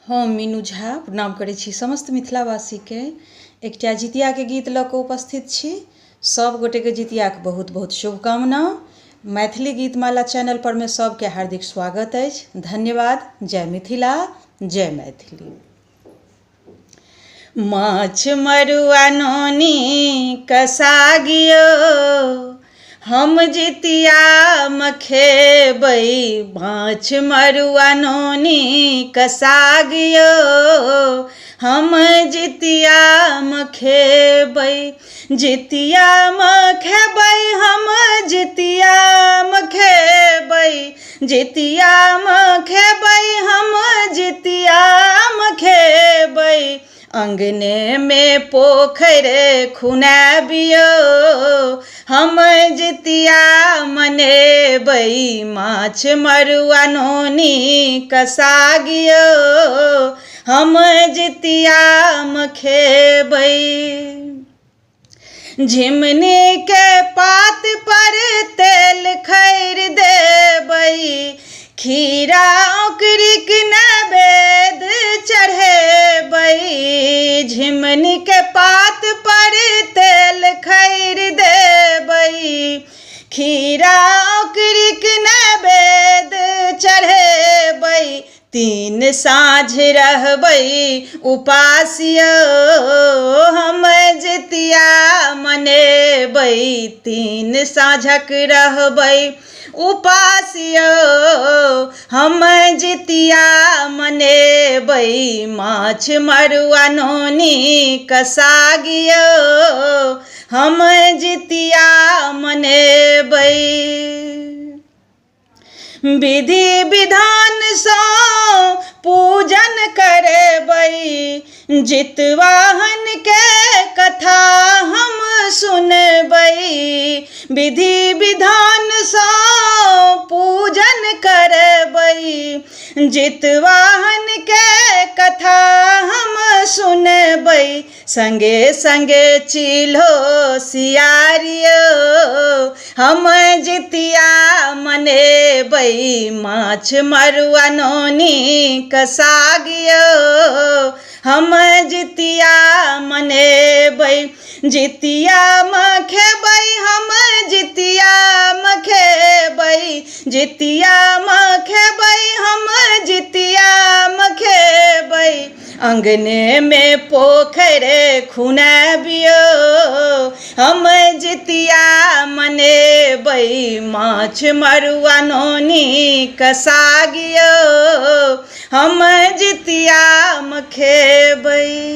हम मीनू झा प्रणाम करै छी समस्त मिथिलावासीके। एकटा जितियाके गीत लऽ कऽ उपस्थित छी। सब गोटेके जितियाके बहुत बहुत शुभकामना। मैथिली गीतमाला चैनल परमे सबके हार्दिक स्वागत अछि। धन्यवाद। जय मिथिला, जय मैथिली। माछ मरुआ नोनी कसागियो, हम जितियामे खेबै। माछ मरुआ नोनी कसागियो, हम जितियामे खेबै। जितियामे खेबै, हम जितियामे खेबै। जितियामे खेबै, हम जितियामे खेबै। अङ्गनेमे पोखरि खुनाबियौ, हम जितिया मनेबै। माछ मरुआ नोनी कसागियौ, हम जितियामे खेबै। झिमनीके पात पर तेल खैर देबै, खीरा औकरीक नैवेद चढ़ेबै। झिमनीके पात पर तेल खैर देबै, खीरा औकरीक नैवेद चढ़ेबै। तीन साँझ रहबै उपासियो, हम जितिया मनेबै। तीन साँझक रहबै उपासियो, हम जितिया मनेबै। माछ मरुआ नोनी कसागियो, हम जितिया मनेबै। विधि विधानसँ पूजन करबै, जितवाहनके कथा हम सुनबै। विधि विधानसँ पूजन करबै, जितवाहनके कथा हम सुनबै। संगे संगे चिल्हो सियारियो, हम जितिया मनेबै। माछ मरुआ नोनी कसागियो, हम जितिया मनेबै। जितियामे खेबै, हम जितियामे खेबै। जितियामे खेबै, हम जितियामे खेबै। अङ्गनेमे पोखरि खुनाबियौ, हम जितिया मनेबै। माछ मरुआ नोनी कसागियौ, हम जितियामे खेबै।